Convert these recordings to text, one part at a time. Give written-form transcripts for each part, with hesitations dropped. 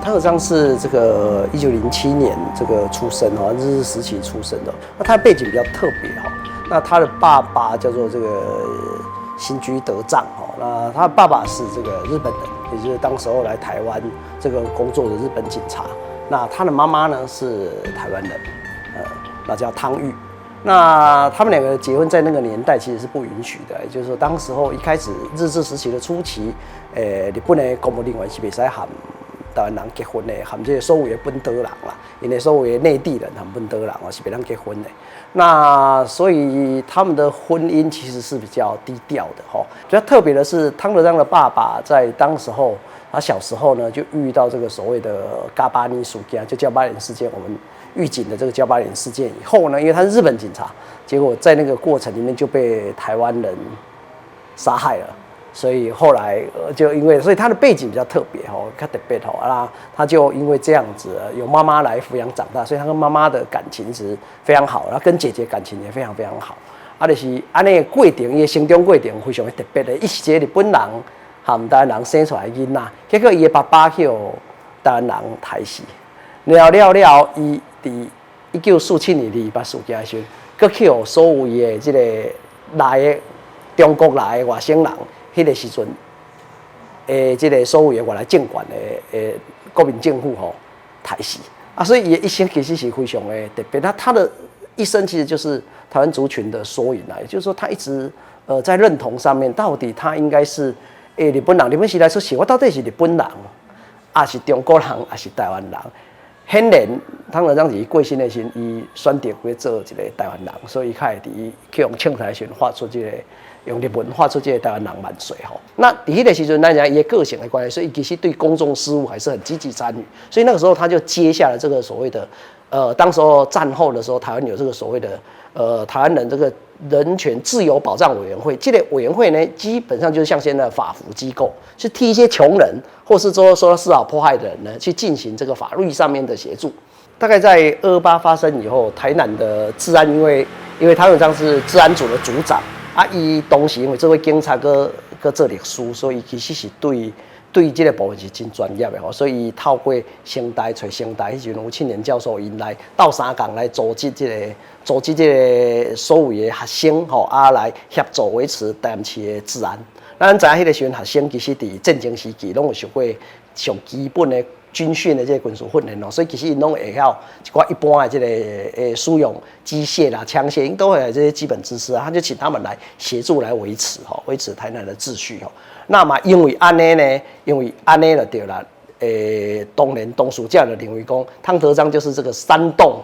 汤德章是這個1907年這個出生哦，日治時期出生的。那他的背景比較特別哈。那他的爸爸叫做這個新居德藏哈。那他的爸爸是這個日本人，也就是當時候來台灣這個工作的日本警察。那他的媽媽呢是台灣人，那叫湯玉。那他們兩個結婚在那個年代其實是不允許的，也就是說，當時候一開始日治時期的初期，日本的公務人員是袂使和台灣人結婚的，和這個所謂的本島人啦，𪜶的所謂的內地人和本島人哦是袂當結婚的。那所以他們的婚姻其實是比較低調的哈。比較特別的是，湯德章的爸爸在當時候，他小時候呢就遇到這個所謂的交八年事件，就交八連事件，我們預警的這個交八連事件以後呢，因為他是日本警察，結果在那個過程裡面就被台灣人殺害了。所以後來就因為，所以他的背景比較特別吼，較特別吼啊，他就因為這樣子由媽媽來撫養長大，所以他跟媽媽的感情是非常好，然後跟姐姐感情也非常非常好。啊，就是按呢過程，伊的成長過程非常的特別的，伊是一個日本人和台灣人生出來的囡仔，結果伊的爸爸去予台灣人刣死，了了了，伊佇1947年二二八事件的時陣，閣去予所謂的這個來的中國來的外省人。彼個時陣，這個所謂的外來政權的國民政府吼刣死啊，所以伊的一生其實是非常的特別。他的一生其實就是台灣族群的縮影啊，也就是說，他一直在認同上面，到底他應該是日本人，日本時代出世，我到底是日本人，抑是中國人，抑是台灣人？顯然，湯德章佇過身的時陣，伊選擇欲做一個台灣人，所以伊較會佇去予槍殺的時陣發出這個。用日文發出這個台灣人萬歲吼。那佇彼個時陣，咱講伊的個性的關係，所以其實對公眾事務還是很積極參與。所以那個時候，他就接下了這個所謂的，當時候戰後的時候，台灣有這個所謂的，台灣人這個人權自由保障委員會。這個委員會呢，基本上就是像現在的法扶機構，是替一些窮人或是說受到司法迫害的人呢，去進行這個法律上面的協助。大概在228發生以後，台南的治安，因為湯德章是治安組的組長。啊，伊當時因為做過警察，閣閣做律師，所以其實是對這個部分是真專業的吼。所以透過成大揣成大彼時陣吳慶年教授𪜶來鬥相共來組織這個所謂的學生吼，啊來協助維持台南市的治安。咱知影彼個時陣學生其實佇戰爭時期攏有受過上基本的軍訓的這個軍事訓練哦，所以其實𪜶攏會曉一寡一般的這個使用機械啦、槍械，𪜶都會有這些基本知識啊。他就請他們來協助來維持吼，維持台南的秩序吼。那麼因為按呢呢，因為按呢就對啦，當然當事者就認為講，湯德章就是這個煽動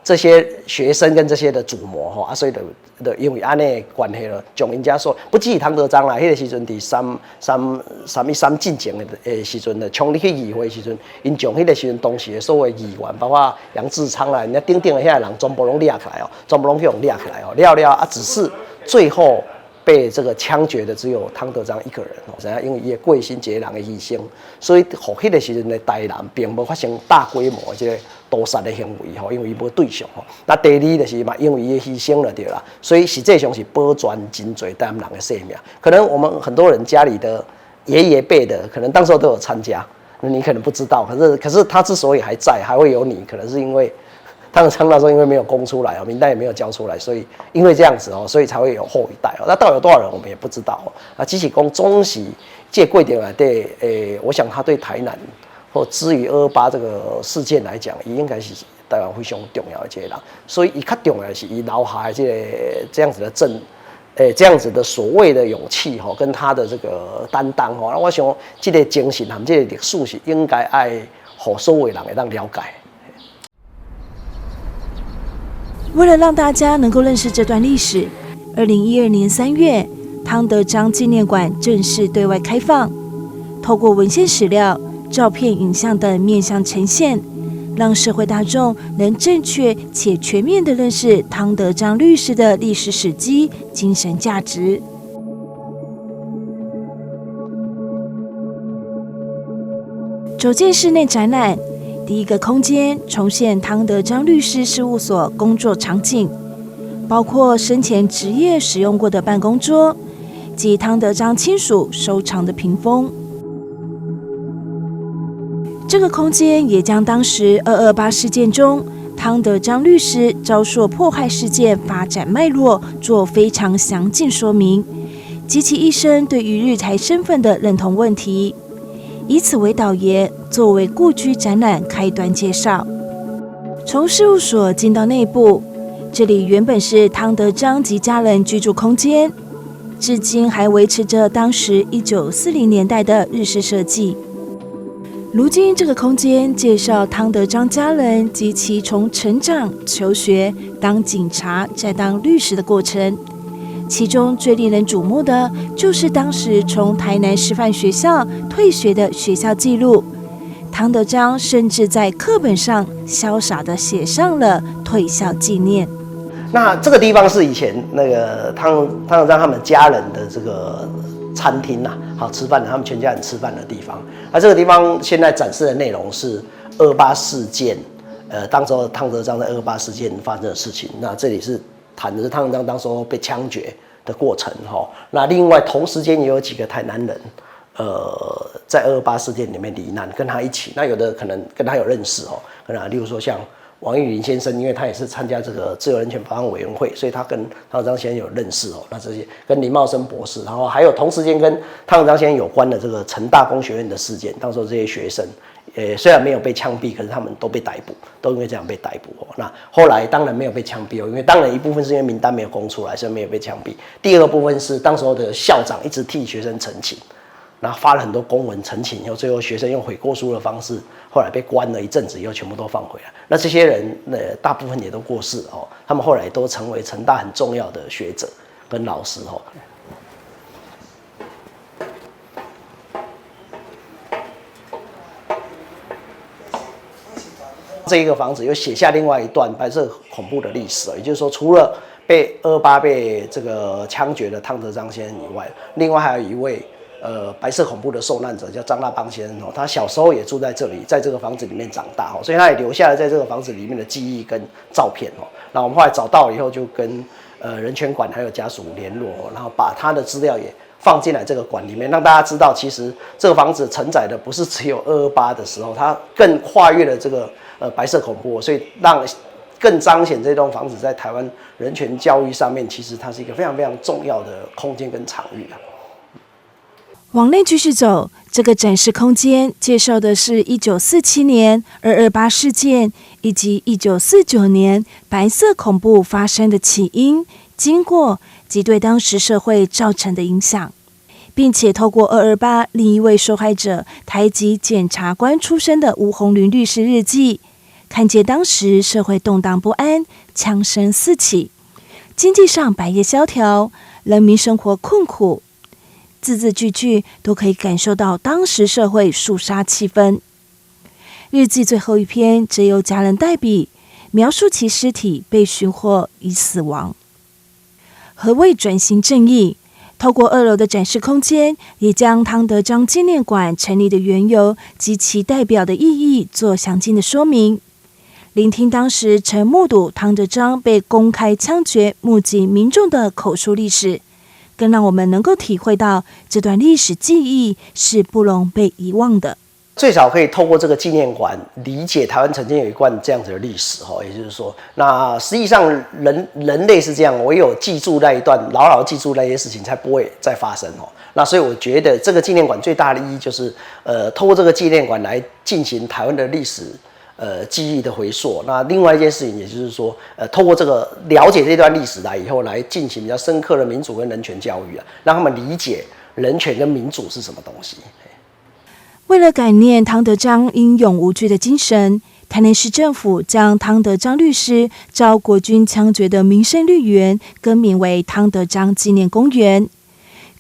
這些學生跟這些的主謀吼啊，所以就因為按呢關係了，將𪜶遮說不只是湯德章啦，彼個時陣佇3.13進前的時陣的衝入去議會時陣，𪜶將彼個時陣當時的所謂議員，包括楊志昌啦，人家等等的遐人，全部攏掠起來哦，全部攏去予掠起來哦，了了啊，只是最後被這個槍決的只有湯德章一個人哦，知影因為伊的過身一個人的犧牲，所以予彼個時陣的台南並無發生大規模這個屠殺的行為吼，因為伊無對象吼。那第二就是嘛，因為伊的犧牲了對啦，所以實際上是保全真濟台南人的性命。可能我們很多人家裡的爺爺輩的，可能當時候都有參加，你可能不知道。可是他之所以還在，還會有你，可能是因為湯德章那時候因為沒有供出來哦，名單也沒有交出來，所以因為這樣子哦，所以才會有後一代哦。那到底有多少人，我們也不知道哦。啊，只是講總是這過程內底，我想他對台南或之於228這個事件來講，伊應該是台灣非常重要的一個人。所以伊較重要的是伊留下的這個這樣子的證，這樣子的所謂的勇氣吼，跟他的這個擔當吼，我想這個精神和這個歷史是應該愛予所有人會當了解。為了讓大家能夠認識這段歷史，2012年3月，湯德章紀念館正式對外開放，透過文獻史料、照片、影像等面向呈現，讓社會大眾能正確且全面地認識湯德章律師的歷史史蹟、精神價值。走進室內展覽，第一個空間重現湯德章律師事務所工作場景，包括生前執業使用過的辦公桌及湯德章親屬收藏的屏風。這個空間也將當時二二八事件中湯德章律師遭受迫害事件發展脈絡做非常詳盡說明，及其一生對於日台身份的認同問題，以此為導言，作為故居展覽開端介紹。從事務所進到內部，這裡原本是湯德章及家人居住空間，至今還維持着當時1940年代的日式設計。如今這個空間介紹湯德章家人及其從成長、求學、當警察再當律師的過程。其中最令人矚目的，就是當時從台南師範學校退學的學校記錄。湯德章甚至在課本上瀟灑地寫上了退校紀念。那這個地方是以前那個湯德章他們家人的這個餐廳吶，好吃飯的，他們全家人吃飯的地方。而這個地方現在展示的內容是二八事件，當時候湯德章在二八事件發生的事情。那這裡是談的是湯德章當時候被槍決的過程，哈。那另外同時間也有幾個台南人，在二二八事件裡面罹難，跟他一起。那有的可能跟他有認識哦，可能例如說像王玉林先生，因為他也是參加這個自由人權保障委員會，所以他跟湯德章先生有認識哦。那這些跟林茂生博士，然後還有同時間跟湯德章先生有關的這個成大工學院的事件，當時候這些學生，雖然沒有被槍斃，可是他們都被逮捕，都因為這樣被逮捕哦。那後來當然沒有被槍斃哦，因為當然一部分是因為名單沒有公出來，所以沒有被槍斃。第二個部分是當時候的校長一直替學生陳情。然後發了很多公文陳情，以後最後學生用悔過書的方式，後來被關了一陣子，以後全部都放回來。那這些人，大部分也都過世哦，他們後來都成為成大很重要的學者跟老師哦。這一個房子又寫下另外一段白色恐怖的歷史，也就是說，除了被二八被這個槍決的湯德章先生以外，另外還有一位白色恐怖的受難者叫張大邦先生哦，他小時候也住在這裡，在這個房子裡面長大哦，所以他也留下了在這個房子裡面的記憶跟照片哦。那我們後來找到以後，就跟人權館還有家屬聯絡，然後把他的資料也放進來這個館裡面，讓大家知道，其實這個房子承載的不是只有二二八的時候，它更跨越了這個白色恐怖，所以讓更彰顯這棟房子在台灣人權教育上面，其實它是一個非常非常重要的空間跟場域啊。往內繼續走，這個展示空間介紹的是1947年二二八事件以及1949年白色恐怖發生的起因、經過及對當時社會造成的影響，並且透過二二八另一位受害者台籍檢察官出身的吳虹璘律師日記，看見當時社會動盪不安、槍聲四起，經濟上百業蕭條，人民生活困苦。字字句句都可以感受到當時社會肅殺氣氛。日記最後一篇則由家人代筆，描述其屍體被尋獲已死亡。何謂轉型正義？透過二樓的展示空間，也將湯德章紀念館成立的緣由及其代表的意義做詳盡的說明。聆聽當時曾目睹湯德章被公開槍決、目擊民眾的口述歷史。更讓我們能夠體會到這段歷史記憶是不容被遺忘的。最少可以透過這個紀念館理解台灣曾經有一段這樣子的歷史，哈，也就是說，那實際上人類是這樣，唯有記住那一段，牢牢記住那些事情，才不會再發生哦。那所以我覺得這個紀念館最大的意義就是，透過這個紀念館來進行台灣的歷史記憶的回溯。那另外一件事情，也就是說，透過這個了解這段歷史來以後，來進行比較深刻的民主跟人權教育啊，讓他們理解人權跟民主是什麼東西。為了感念湯德章英勇無懼的精神，台南市政府將湯德章律師遭國軍槍決的民生綠園更名為湯德章紀念公園，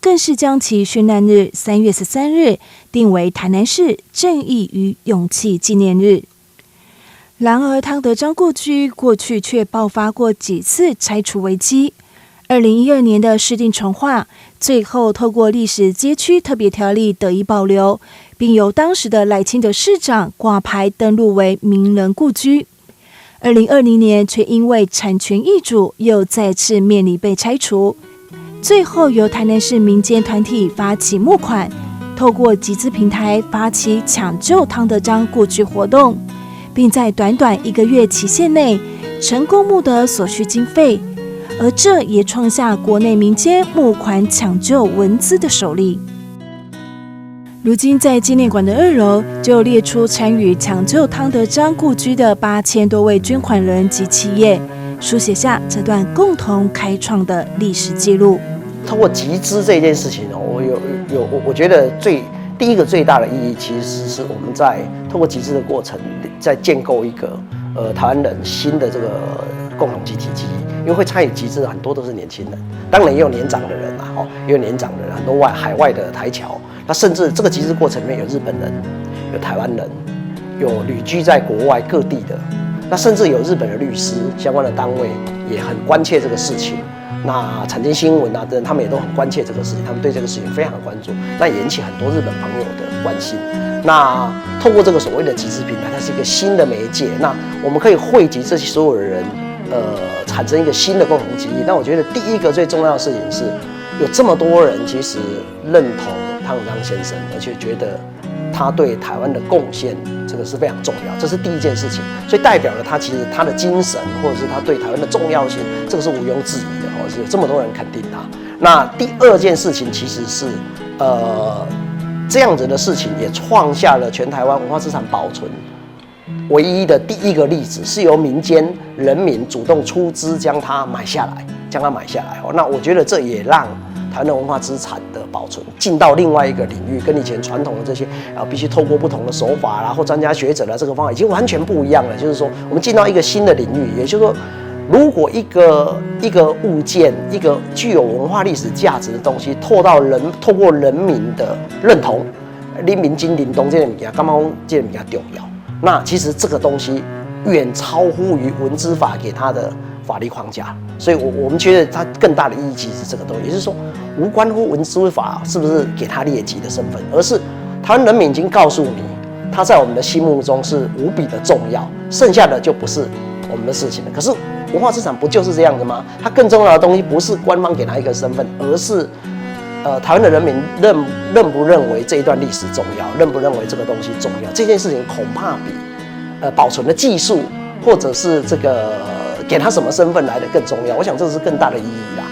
更是將其殉難日3月13日定為台南市正義與勇氣紀念日。然而，湯德章故居過去卻爆發過幾次拆除危機。2012年的市定重劃，最後透過歷史街區特別條例得以保留，並由當時的賴清德市長掛牌登錄為名人故居。2020年卻因為產權易主，又再次面臨被拆除。最後由台南市民間團體發起募款，透過集資平台發起搶救湯德章故居活動，並在短短一個月期限內成功募得所需經費，而這也創下國內民間募款搶救文資的首例。如今在紀念館的二樓，就列出參與搶救湯德章故居的8000多位捐款人及企業，書寫下這段共同開創的歷史記錄。透過集資這件事情哦，我有有我我覺得最第一個最大的意義，其實是我們在透過集資的過程，在建構一個台灣人新的這個共同集體記憶。因為會參與集資的很多都是年輕人，當然也有年長的人啦，哦，也有年長的人，很多海外的台僑。那甚至這個集資過程裡面有日本人，有台灣人，有旅居在國外各地的，那甚至有日本的律師相關的單位也很關切這個事情。那產經新聞啊等，他們也都很關切這個事情，他們對這個事情非常的關注，那也引起很多日本朋友的關心。那透過這個所謂的集資平台，它是一個新的媒介，那我們可以匯集這些所有的人，產生一個新的共同記憶。那我覺得第一個最重要的事情是，有這麼多人其實認同湯德章先生，而且覺得他對台灣的貢獻，這個是非常重要，這是第一件事情。所以代表了他其實他的精神，或者是他對台灣的重要性，這個是毋庸置疑的哦，是有這麼多人肯定他。那第二件事情其實是，這樣子的事情也創下了全台灣文化資產保存唯一的第一個例子，是由民間人民主動出資將它買下來，將它買下來。哦，那我覺得這也讓台灣的文化資產的保存進到另外一個領域，跟以前傳統的這些啊，必須透過不同的手法啦，或專家學者的這個方法已經完全不一樣了。就是說，我們進到一個新的領域，也就是說，如果一個一個物件，一個具有文化歷史價值的東西，透過人民的認同，人民真認同這個物件，感覺講這個物件重要。那其實這個東西遠超乎於文資法給他的法律框架，所以我們覺得它更大的意義其實是這個東西，也就是說，無關乎文資法是不是給他列級的身份，而是台灣人民已經告訴你，他在我們的心目中是無比的重要，剩下的就不是我們的事情了。可是文化資產不就是這樣子嗎？它更重要的東西不是官方給他一個身份，而是台灣的人民認不認為這一段歷史重要，認不認為這個東西重要？這件事情恐怕比保存的技術或者是這個給他什麼身份來的更重要。我想這是更大的意義啦。